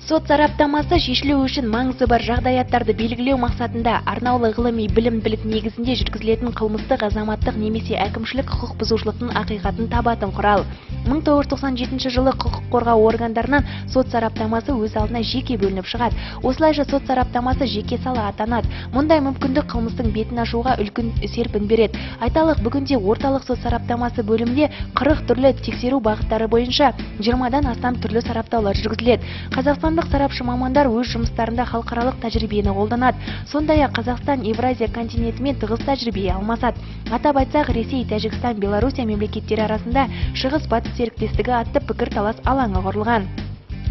Сот сараптамасы шешілу үшін маңызы бар жағдаяттарды белгілеу мақсатында арнаулы ғылыми білім-білік негізінде жүргізілетін қылмыстық, азаматтық немесе әкімшілік құқық бұзушылықтың ақиқатын табатын құрал. 1997 жылы құқық қорғау органдарынан сот сараптамасы өз алдына жеке бөлініп шығады. Осылайша сот сараптамасы жеке сала атанады. Мұндай мүмкіндік қылмыстың бетін ашуға үлкен серпін береді. Айталық, бүгінде орталық сот сараптамасы бөлімінде 40 түрлі тексеру бағыттары бойынша 20-дан астам түрлі сараптаулар жүргізіледі. Қазақстандық сарапшы мамандар өз жұмыстарында халықаралық тәжірибені қолданады. Сондай-ақ Қазақстан Евразия континентімен тығыз тәжірибе алмасады. Атап айтсақ, Ресей, Тәжікстан, Белоруссия мемлекеттері арасында Шығыс-Батыс серіктестігі атты пікірталас алаңы құрылған.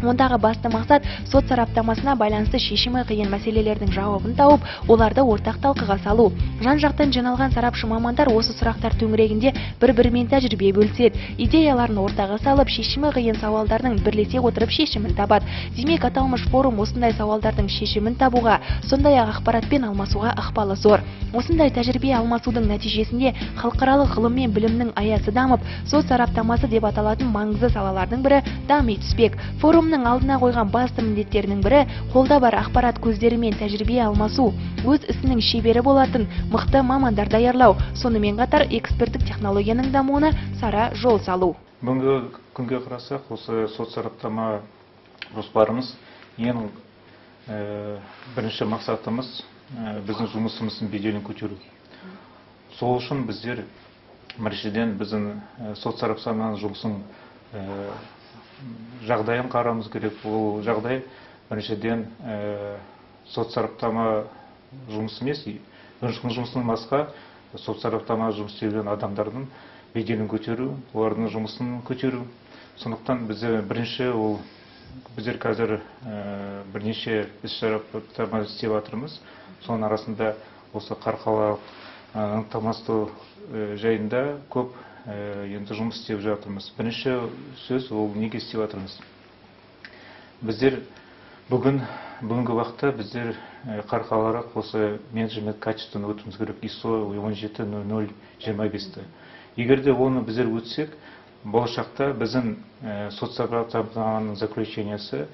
Ондағы басты мақсат сот сараптамасына байланысты шешімі қиын мәселелердің жауабын тауып, оларды ортақ талқыға салу. Жан-жақтан жиналған сарапшы мамандар осы сұрақтар төңірегінде бір-бірімен тәжірибе бөліседі. Идеяларын ортаға салып, шешімі қиын сауалдардың бірлесе отырып шешімін табады. Демек, аталмыш форум осындай сауалдардың шешімін табуға, сондай-ақ ақпаратпен алмасуға ықпалы зор. Осындай тәжірибе алмасудың нәтижесінде халықаралық ғылым мен білімнің аясы дамып, сот сараптамасы деп аталатын маңызды салалардың бірі дами түспек. Форумның алдына қойған басты міндеттерінің бірі қолда бар ақпарат көздерімен тәжірибе алмасу, өз ісінің шебері болатын мықты мамандар даярлау, сонымен қатар эксперттік технологияның дамуына сара жол салу. Бүгінгі күнге қарасақ, осы сот сараптама жоспарымыз ең бірінші мақсатымыз біздің жұмысымыздың беделін көтеру. Сол үшін біздер біріншіден біздің сот сараптаманың жұмысын жағдайын қарауымыз керек. Ол жағдай біріншіден сот сараптама жұмысы емес, жұмысынан басқа сот сараптама жұмыс істеген адамдардың беделін көтеру, олардың жұмысын көтеру. Сондықтан бізде бірінші ол біздер қазір бірнеше іс сараптама істеп жатырмыз. Соның арасында осы халықаралық ынтымақтастық жайында көп енді жұмыс істеп жатырмыз. Бірінші сөз ол неге істеп жатырмыз? Біздер бүгінгі уақытта біздер халықаралық осы менеджмент качествоны өтуіміз керек, ISO 17025-ті. Егер де оны біздер өтсек, болашақта біздің сот сараптаманың заключениесі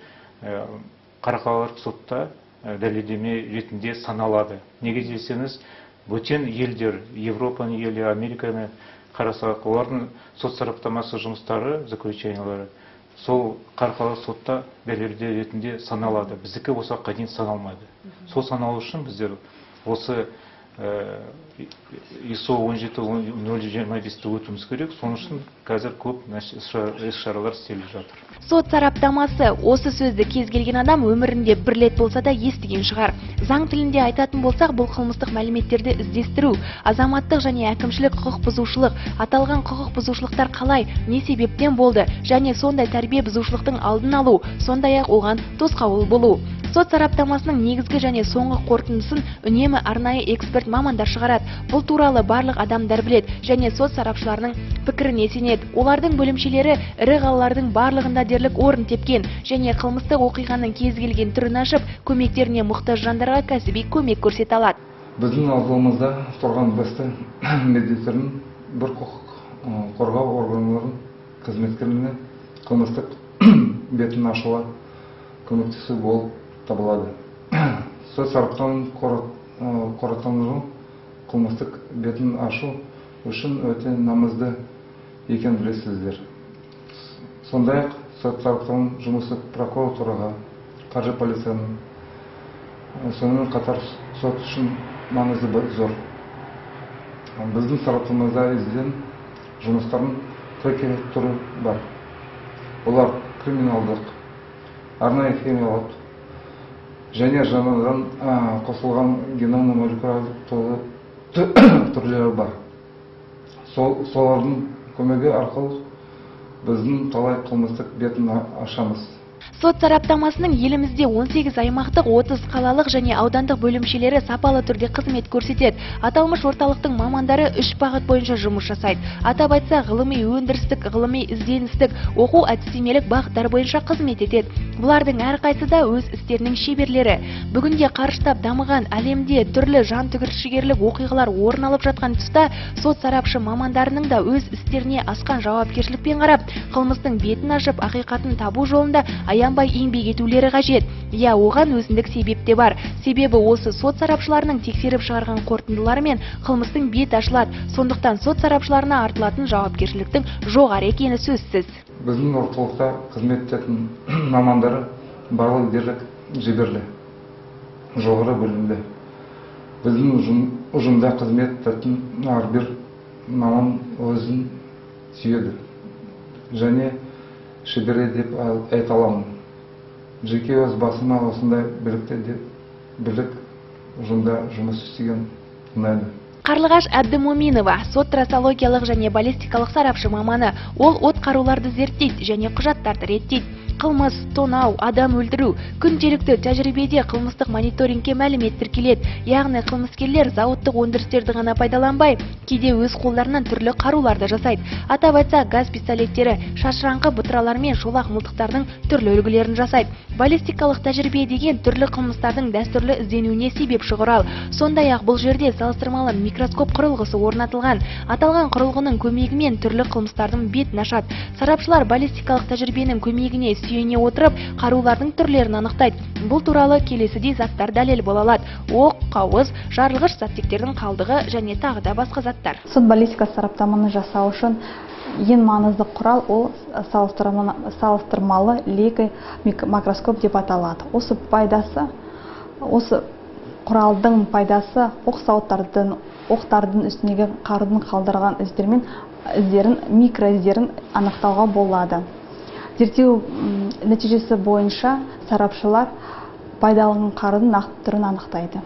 халықаралық сотта дәлелдеме ретінде саналады. Неге десеңіз, бөтен елдер, Европаның елі, Американы қарасақ, олардың сот сараптамасы жұмыстары, заключениелері сол халықаралық сотта дәлелдеме ретінде саналады. Біздікі осы уақытқа дейін саналмайды. Сол саналу үшін біздер осы ISO 17025-ті өтуіміз керек. Сол үшін қазір көп іс-шаралар істеліп жатыр. Сот сараптамасы осы сөзді кез келген адам өмірінде бір рет болса да естіген шығар. Заң тілінде айтатын болсақ, бұл қылмыстық мәліметтерді іздестіру, азаматтық және әкімшілік құқық бұзушылық, аталған құқық бұзушылықтар қалай, не себептен болды және сондай тәрбие бұзушылықтың алдын алу, сондай-ақ оған тосқауыл болу. Сот сараптамасының негізгі және соңғы қорытындысын үнемі арнайы эксперт мамандар шығарады. Бұл туралы барлық адамдар біледі және сот сарапшыларының пікіріне сенеді. Олардың бөлімшелері ірі қалалардың барлығында дерлік орын тепкен және қылмыстық оқиғаның кез келген түрін ашып, көмектеріне мұқтаж жандарға кәсіби көмек көрсете алады. Біздің алдымызда тұрған басты міндеттердің бір құқық қорғау органдарының қызметкерлеріне қылмыстық бетін ашуға көмектесу болып табылады. Сот сараптаманың қорытындысын қылмыстық бетін ашу үшін өте маңызды екенін білесіздер. Сондай-ақ сот сараптаманың жұмысы прокуратураға, қаржы полицияның, сонымен қатар сот үшін маңызы зор. Біздің сараптамада ізден жұмыстардың төрт түрі бар. Олар криминалдық, арнайы химиялық және жаңадан қосылған геномно-молекулярлық түрлері бар. Солардың көмегі арқылы біздің талай қылмыстық бетін ашамыз. Сот сараптамасының елімізде 18 аймақтық, 30 қалалық және аудандық бөлімшелері сапалы түрде қызмет көрсетеді. Аталмыш орталықтың мамандары 3 бағыт бойынша жұмыс жасайды. Атап айтсақ, ғылыми өндірістік, ғылыми ізденістік, оқу әдістемелік бағыттар бойынша қызмет етеді. Бұлардың әрқайсысы да өз істерінің шеберлері. Бүгінде қарыштап дамыған әлемде түрлі жантүршігерлік оқиғалар орын алып жатқан тұста сот сарапшы мамандарының да өз істеріне асқан жауапкершілікпен қарап, қылмыстың бетін ашып, ақиқатын табу жолында аянбай еңбек етулері қажет. Иә, оған өзіндік себеп те бар. Себебі осы сот сарапшыларының тексеріп шығарған қорытындыларымен қылмыстың беті ашылады. Сондықтан сот сарапшыларына артылатын жауапкершіліктің жоғары екені сөзсіз. Біздің орталықта қызмет ететін мамандары барлық дерлік жіберілі, жоғары білімді. Біздің ұжымда қызмет ететін әрбір маман өзін сүйеді және шебері деп айта аламын. Жеке өз басыма осындай бірлік ұжымда жұмыс істеген ұнайды. Қарлығаш Әбдімоминова, сот трассологиялық және баллистикалық сарапшы маманы. Ол от қаруларды зерттейді және құжаттарды реттейді. Қылмыс, тонау, адам өлтіру. Күнделікті тәжірибеде қылмыстық мониторингке мәлімет тіркеледі. Яғни қылмыскерлер зауыттық өндірістерді ғана пайдаланбай, кейде өз қолдарынан түрлі қаруларды жасайды. Атап айтсақ, газ пистолеттері, шашыраңқы бұтыралар мен шолақ мылтықтардың түрлі үлгілерін жасайды. Баллистикалық тәжірибе деген түрлі қылмыстардың дәстүрлі ізденуіне себепші құрал. Сондай-ақ бұл жерде салыстырмалы микроскоп құрылғысы орнатылған. Аталған құрылғының көмегімен түрлі қылмыстардың бетін ашады. Сарапшылар баллистикалық тәжірибенің көмегіне сүйене отырып, қарулардың түрлерін анықтайды. Бұл туралы келесідей заттар дәлел бола алады: оқ, қауыз, жарылғыш заттектердің қалдығы және тағы да басқа заттар. Сот баллистикасы сараптаманы жасау үшін ең маңызды құрал ол салыстырмалы лейко микроскоп деп аталады. Осы құралдың пайдасы оқ сауыттардың, оқтардың үстіндегі қарудың қалдырған іздерін, микроіздерін анықтауға болады. Зерттеу нәтижесі бойынша сарапшылар пайдаланған қарудың нақты түрін анықтайды.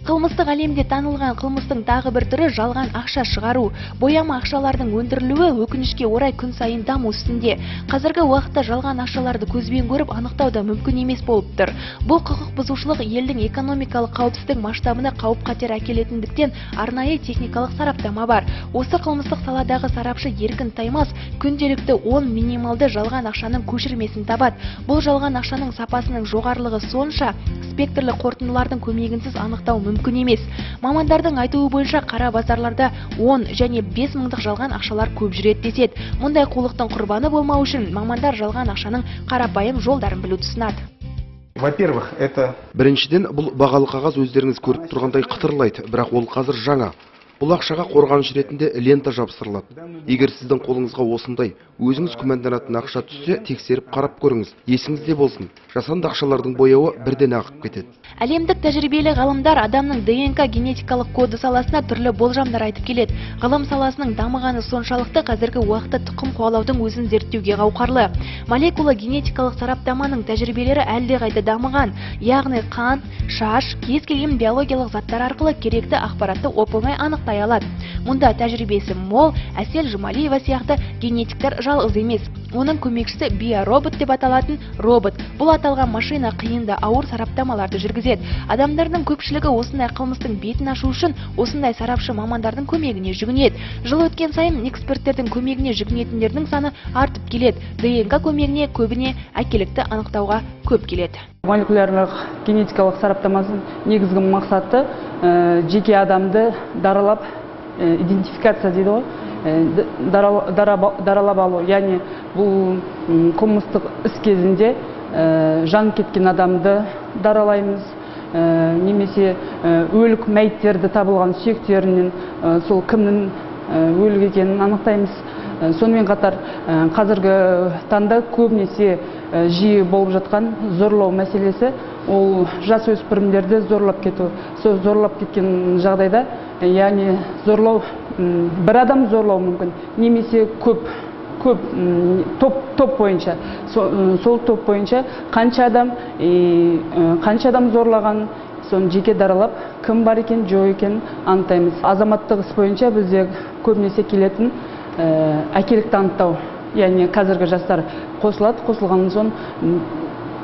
Қылмыстық әлемде танылған қылмыстың тағы бір түрі жалған ақша шығару. Бояма ақшалардың өндірілуі өкінішке орай күн сайын даму үстінде. Қазіргі уақытта жалған ақшаларды көзбен көріп анықтау да мүмкін емес болып тұр. Бұл құқық бұзушылық елдің экономикалық қауіпсіздік масштабына қауіп-қатер әкелетіндіктен арнайы техникалық сараптама бар. Осы қылмыстық саладағы сарапшы Еркін Таймас күнделікті 10 минималды жалған ақшаның көшірмесін табады. Бұл жалған ақшаның сапасының жоғарылығы сонша, спектрлі қорытындылардың көмегінсіз анықтау мүмкін емес. Мамандардың айтуы бойынша қара базарларда 10 және 5 мыңдық жалған ақшалар көп жүреді деседі. Мұндай қулықтың құрбаны болмау үшін мамандар жалған ақшаның қарапайым жолдарын білуді ұсынады. Во-первых, это Біріншіден, бұл бағалы қағаз өздеріңіз көріп тұрғандай қытырлайды, бірақ ол қазір жаңа. Бұл ақшаға қорғаныш ретінде лента жабыстырылады. Егер сіздің қолыңызға осындай өзіңіз күмәнданатын ақша түссе, тексеріп қарап көріңіз. Есіңізде болсын, жасанды ақшалардың бояуы бірден ағып кетеді. Әлемдік тәжірибелі ғалымдар адамның ДНК генетикалық коды саласына түрлі болжамдар айтып келеді. Ғылым саласының дамығаны соншалықты қазіргі уақытта тұқым қуалаудың өзін зерттеуге қауқарлы. Молекула генетикалық сараптаманың тәжірибелері әлдеқайда дамыған. Яғни қан, шаш, кез келген биологиялық заттар арқылы керекті ақпаратты оп-оңай анықтай алады. Мұнда тәжірибесі мол Әсел Жұмалиева сияқты генетиктер жалғыз емес. Оның көмекшісі биоробот деп аталатын робот. Бұл аталған машина қиын да ауыр сараптамаларды жүргізеді. Адамдардың көпшілігі осындай қылмыстың бетін ашу үшін осындай сарапшы мамандардың көмегіне жүгінеді. Жыл өткен сайын эксперттердің көмегіне жүгінетіндердің саны артып келеді. ДНК көмегіне көбіне әкелікті анықтауға көп келеді. Молекулярлық генетикалық сараптамасының негізгі мақсаты жеке адамды даралап, идентификация дейді ғой, даралап алу. Яғни бұл қылмыстық іс кезінде жан кеткен адамды даралаймыз, немесе өлік мәйіттерді табылған сүйектерінен сол кімнің өлік екенін анықтаймыз. Сонымен қатар қазіргі таңда көбінесе жиі болып жатқан зорлау мәселесі, ол жас өспірімдерді зорлап кету. Сол зорлап кеткен жағдайда, яғни зорлау, бір адам зорлау мүмкін, немесе көп, топ бойынша. Сол топ бойынша қанша адам зорлаған, соны жеке даралап, кім бар екен, жоқ екенін анықтаймыз. Азаматтық іс бойынша бізде көбінесе келетін әкелікті анықтау. Яғни қазіргі жастар қосылады, қосылғаннан соң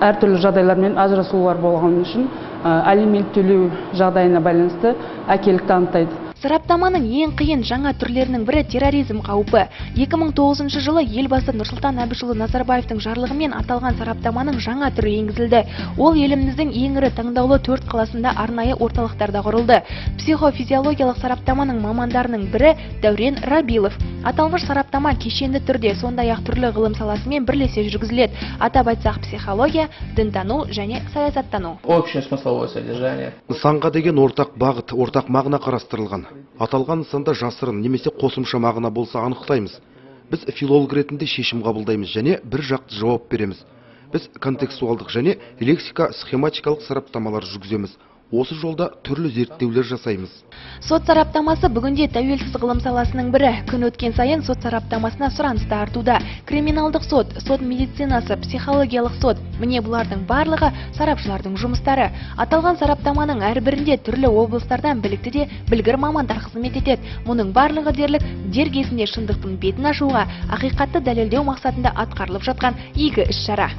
әртүрлі жағдайлармен ажырасулар болған үшін алимент төлеу жағдайына байланысты әкелікті анықтайды. Сараптаманың ең қиын жаңа түрлерінің бірі терроризм қаупі. 2009 жылы елбасы Нұрсұлтан Әбішұлы Назарбаевтың жарлығымен аталған сараптаманың жаңа түрі енгізілді. Ол еліміздің ең ірі таңдаулы 4 қаласында арнайы орталықтарда құрылды. Психофизиологиялық сараптаманың мамандарының бірі Дәурен Рабилов. Аталмыш сараптама кешенді түрде, сондай-ақ түрлі ғылым саласымен бірлесе жүргізіледі. Атап айтсақ, психология, дінтану және саясаттану. Общее смысловое содержание. Нысанға деген ортақ бағыт, ортақ мағына қарастырылған. Аталған нысанда жасырын немесе қосымша мағына болса анықтаймыз. Біз филолог ретінде шешім қабылдаймыз және бір жақты жауап береміз. Біз контекстуалдық және лексика схематикалық сараптамалар жүргіземіз. Осы жолда түрлі зерттеулер жасаймыз. Сот сараптамасы бүгінде тәуелсіз ғылым саласының бірі. Күн өткен сайын сот сараптамасына сұраныс та артуда. Криминалдық сот, сот медицинасы, психологиялық сот. Міне, бұлардың барлығы сарапшылардың жұмыстары. Аталған сараптаманың әрбірінде түрлі облыстардан білікті де білгір мамандар қызмет етеді. Мұның барлығы дерлік дер кезінде шындықтың бетін ашуға, ақиқатты дәлелдеу мақсатында атқарылып жатқан игі іс-шара.